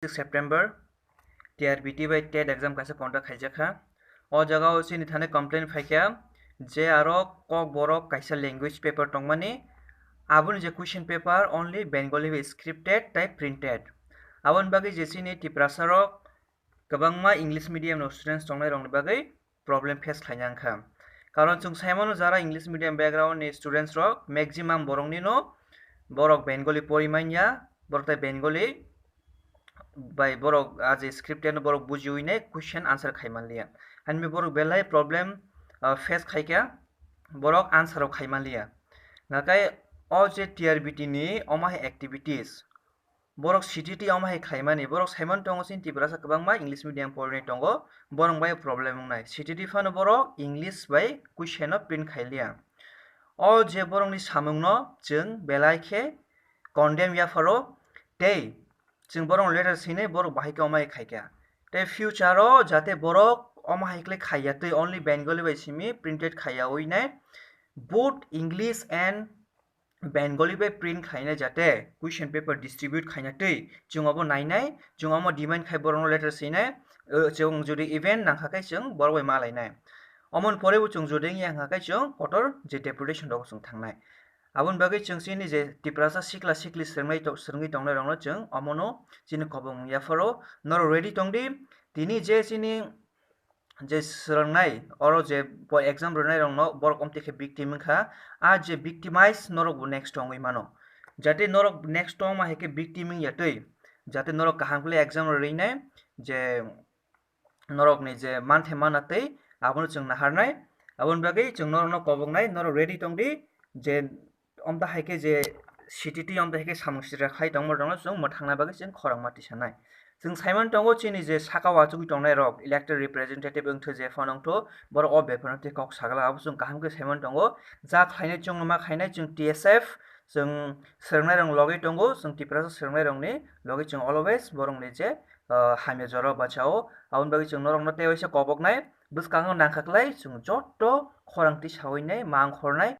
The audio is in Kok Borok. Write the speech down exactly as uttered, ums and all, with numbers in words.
September, T R B T bai TET exam kaisa conduct khaijak kha. O jaga o chini thani complaint phaikha je aro Kokborok kaisa language paper tongmani, aboni je question paper only Bengali bai scripted tai printed. Aboni bagwi je chini Tiprasa rok kwbangma English medium no students tongnai rokni bagwi problem face khlaina wngkha. Karon chwng saimano jara English medium background ni students rok maximum borokni no borok Bengali pori manya, borok tai Bengali bai borok a je script no borok bujiwi nai question answer khai manliya. Hanbi borok belai problem, ah, face khaikha, borok answer rok khai manliya. Nakai o je T R B T ni omo hai activities, borok C T T omo hai khlaimani, borok saimano tongo chini Tiprasa kwbangma English medium porinai tongo, borok bai problem wngnai. C T T phano borok English bai question no print khailiya. O je borokni samungno chwng belai khe condemn yapharo tei chwng borok letter sinai borok bahai khe omo hai khaikha. Tei future o jate borok omo hai khlai khaiya tei only Bengali bai simi printed khaiya oi nai, both English and Bengali bai print khaina jate question paper distribute khaina twi chwng obo nainai, chwng omo demand khai borokno letter sinai, eh, chwng jodi event nangkha khe chwng borok bai malainai. Omoni pore bo chwng jodi wngya wngkha khe chwng kotor je deputation rogo chwng thangnai. Aboni bagwi chwng chini je Tiprasa sikla sikli swrwngwi to-, swrwngwi tongnai rokno chwng omono chini kobong yapharo norok ready tongdi. Tini je chini je swrwngnai, oro je bo exam rwnairokno borok omtwi khe victim wngkha, a je victimize norok bo next wngwi mano. Jate norok next wngma hai khe victim wngya twi, jate norok kaham khlai exam rwinai, je norokni je manthe mana twi abono chwng naharnai, aboni bagwi chwng norokno koboknai, norok ready tongdi, je omta hai khe je C T T omta hai khe samung sitra khai tongma rokno chwng mwthangna bagwi chwng khorang ma tisanai. Chwng saiman tongo chini je saka o achugwi tongnai rok, elected representative wngthu je phano wngthu, borok o bepar no tei kok sagala abo chwng kaham khe saiman tongo. Ja khlainai chwng ma khainai chwng T S F, chwng swrwngnai rok logwi tongo, chwng Tiprasa swrwngnai rokni logwi chwng always borokni je, ah, hamya jora bachao. Aboni bagwi chwng norokno tei waisa koboknai, bwskango nangkha khlai chwng joto khorang tisawi nai ma wngkhornai.